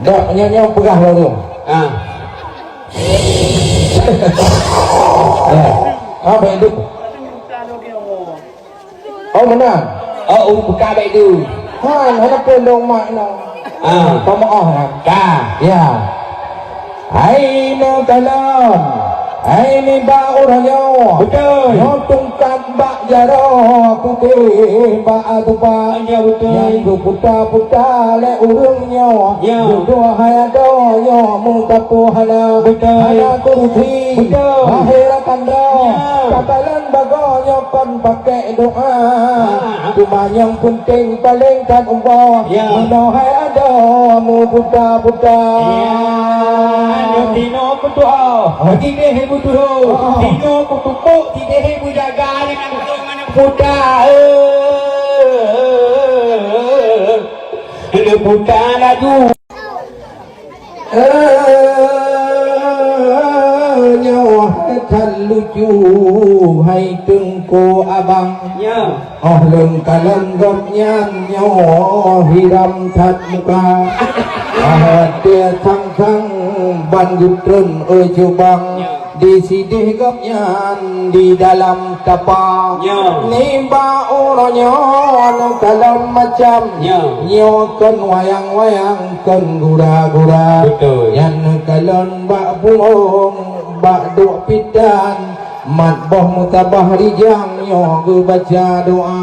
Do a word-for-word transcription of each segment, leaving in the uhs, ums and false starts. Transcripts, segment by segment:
Dak, nyoe, nyoe peugah lom tu. Ah. Ya. Ah, baik tu. Oh, meunan. Oh, buka baik tu. Ha, hana pun dong mak nyoe. Ah. Pamaoh kan? Ka. Ya. Hai nyoe kalon. Hai nibak uroe nyoe. Beutôi. Nyoe tungkat bak jaroe putéh bak tupa. Ya, beutôi. Nyang geuputa-puta lé ureueng nyoe. Ya. Beutôi hai adoe nyoe meukapoh hana. Beutôi. Hana kursi. Beutôi. Akhé rakan droe. Ya. Takalon bagoe nyoe kon pakai doa. Ah. Cuma nyang peunteng paleng that umpama. Ya. Meunoe hai adoe meuputa-puta. Ya. Tinoe peutuha. Oh. Tideh peutuha. Oh. Tinoe peutumpok, tideh peujaga dengan puta. Eh. Puta laju. Eh, nyoe that lucu hai Teungku Abang. Ya. Oh, lôn kalon gobnyan nyoe hiram that muka. Ah, dia sang-sang ban geutreun, oi Cut Bang. Ya. Di sideh gobnyan di dalam tapa. Ya. Nibak uroe nyoe kalon macam. Ya. Nyoe kon wayang-wayang, kon gura-gura. Beutôi. Nyan kalon bak pungong, bak duek pitan, mat boh musabah rijang nyoe geubaca doa.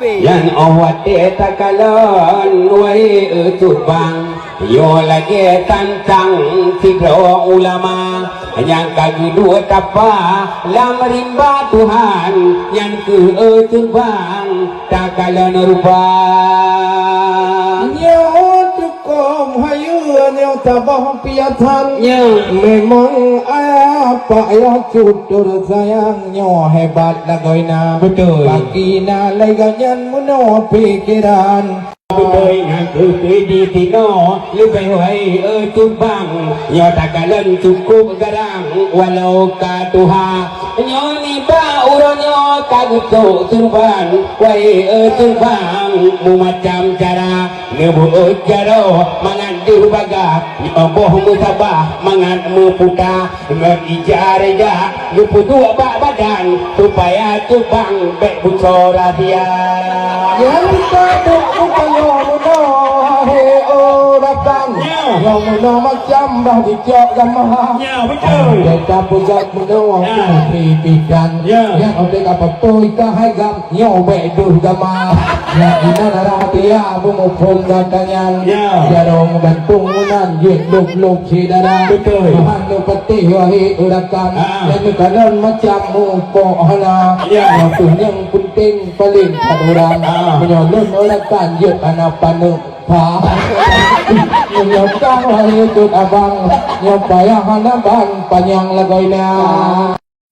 Nyan óh watée takalon, wahé Cut Bang, nyoe lagée tantang sidroe ulama nyang ka geuduek tapa lam rimba Tuhan, nyan keuh Cut Bang takalon rupa. Nyoe cukôp hayeue nyoe saboh piasan. Nyoe. Memang apa ya cutur sayang nyoe hebat lagoe na. Beutôi. Bagi na lagée nyan meunoe pikeran. Beutôi nyan keuh di tinoe leubeh wai Cut Bang. Nyoe takalon cukôp garang walau ka tuha. Nyoe nibak uroe nyoe ka geusok surban, wahé Cut Bang, meumacam cara neubeuet jaroe mangat deuh baga, nyoe boh musabah mangat meuputa, ngon ija reda neupeuduek bak badan, supaya Cut Bang bék beusoe rahsia. Nyang teuduek meunoe, meunoe, hé, oh, rakan. Ya. Nyoe meunoe macam bah dicok gama. Ya, beutôi. Beta peugah meunoe, ya, putri bidan. Ya. Nyang oté ka beutôi ka hai gam, nyoe bék deuh gama. Nyang inan arah até ya, beumuphom gata nyan. Ya. Jaroe meugantung meunan, jeuet lôb-lôb syedara. Beutôi. Bahan neupatéh wahé urakan. Ah. Nyang neukalon macam mupok hana. Ya. Waktu nyang peunteng paleng that urang. Ah. Meunyoe lôn urakan, jeuet hana paneuk. Ha. Meunyoe kang wahé Cut Abang, nyoe payah hana ban panyang lagoe na.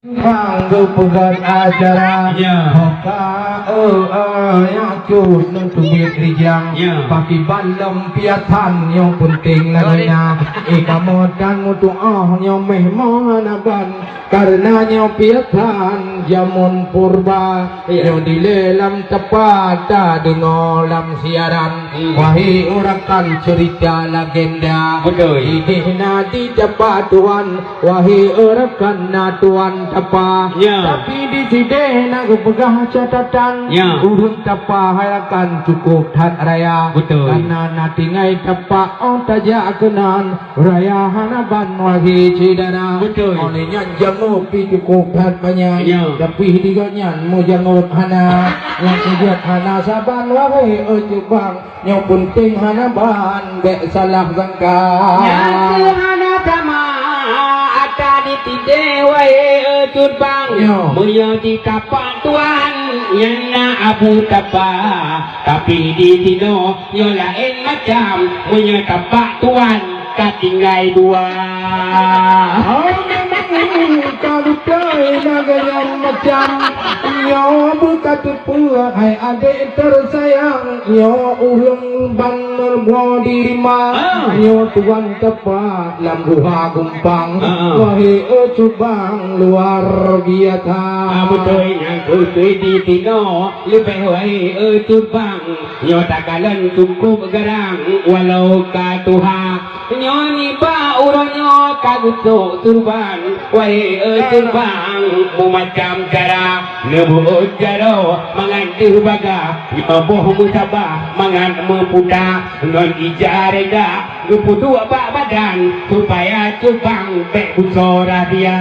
Bang geupeugöt acara. Ya. Hoka, eh, eh, ya cut neuteubiet rijang. Ya. Pakiban lom piasan nyoe peunteng lagoe na. Eh, kamoe tan meutuah nyoe méh mon hana ban. Kareuna nyoe piasan jameun purba, ya, nyoe dilée lam teumpat tadeungoe lam siaran. Hmm. Wahé urakan ceurita legenda. Beutôi. Idéh na di teumpat tuan, wahé urakan na tuan tapa. Ya. Tapi di sidéh na geupeugah catatan. Ya. Ureuëng tapa hai rakan cukup that raya. Beutôi. Kareuna na tinggai tapa óh tajak keunan. Raya hana ban wahé syedara. Beutôi. Oleh nyan jangôt pih cukup that banyak. Ya. Tapi di gobnyan meujangôt hana. Nyang keujeuet hana saban wahé cut bang. Nyang peunteng hana ban bék salah sangka. Nyang keu hana sama ata ditidéh wahé cut bang. Ya. Meunyoe di tapak tuan, nyan na abu tapa. Tapi di sinoe nyoe laén macam, meunyoe tapak tuan ka tinggai dua. Oh, memang Ka beutôi lagèe nyan macam nyoe, beuka teupeue hai adék teusayang, nyoe ulôn ban meureumoe di rima, Ah. nyoe tuan teumpat lam guha gumpang. Ah. Wahé e cubang luar biasa. Ah, beutôi nyan, beutôi di tinoe leubeh wahé e cubang. Nyoe takalon cukup garang walau ka tuha. Nyoe nibak uroe nyoe ka geutrok keureubeuen, wahé e keureubeuen, meumacam cara. Neubeuôt jaroe mangat deuh baga, nyoe boh meusabah mangat meuputa. Ngon ija rega geupeuduek bak badan, supaya cubang bèk busoe rahsia.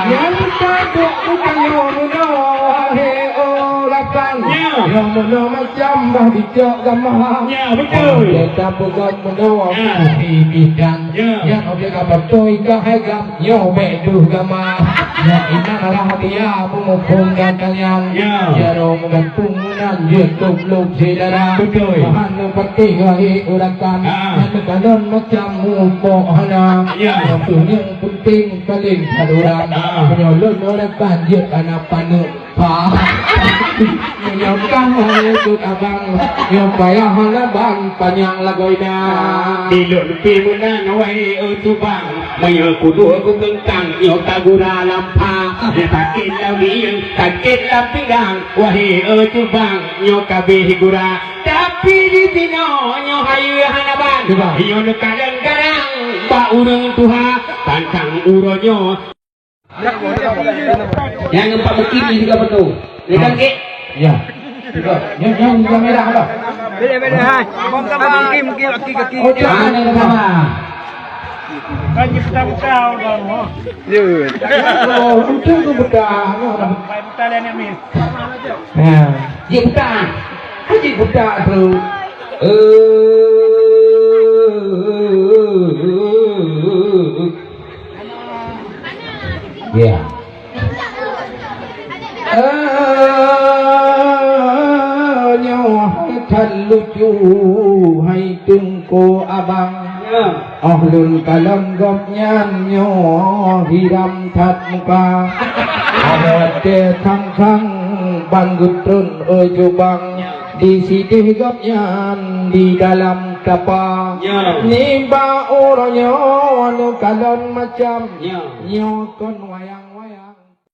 Nyang teuka buet bukan nyoe meunoe, wahé e rakan. Nyoe. Nyoe meunoe macam bah dicok gama. Ya, beutôi. Kita peugah meunoe, Ya. tapi bidan. Ya. Nyang objek apa tu ikan hai gam, nyoe bèk deuh gama. Nyang inan rahsia peumuphom dan kalian. Ya. Jaroe meugantung meunan jeuet lôb-lôb syedara. Beutôi. Bahan nyang penting wahé e rakan. Ah. Nyang teukalon macam mupok hana. Ya. Nyang tu nyang penting paling that urang. Ah. Meunyoe lôn e rakan jeuet aneuk paneuk. Ha. Meunyoe kah wahé e abang, nyoe payah hana ban panyang lagoina. Di lôn pih meunan wahé e cubang, meunyoe kuduek kukeungkang nyoe ka gura lam pha. Nyoe sakét lam mieng, sakét lam pinggang, wahé e cubang, nyoe ka abéh gura. Tapi di sinoe nyoe hayeue hana ban. Cuba. Nyoe neukalon garang bak ureueng tuha, tantang uroe nyoe. Nyang empat bukit ni tiga betul. Ni kan, Kek? Ya. Tiga. Nyang, nyang, nyang merah apa? Beda-beda, hai. Abang sama. Mungkin, mungkin aki-aki. Oh, dia. Mana pertama? Kan dia pecah-pecah orang, oh. Ya. Oh, betul tu pecah. Baik, pecah lain ni. Ya. Dia pecah. Dia pecah tu. Eh. Ya. Eh, nyoe hai that lucu, hai teungku abang. Ya. Oh, lôn kalon gobnyan nyoe hiram that muka. Ada teuh khang-khang ban geutreun e jubang. Ya. Di sideh gobnyan di dalam tapa. Ya. Nibak uroe nyoe neukalon macam. Ya. Nyoe kon wayang.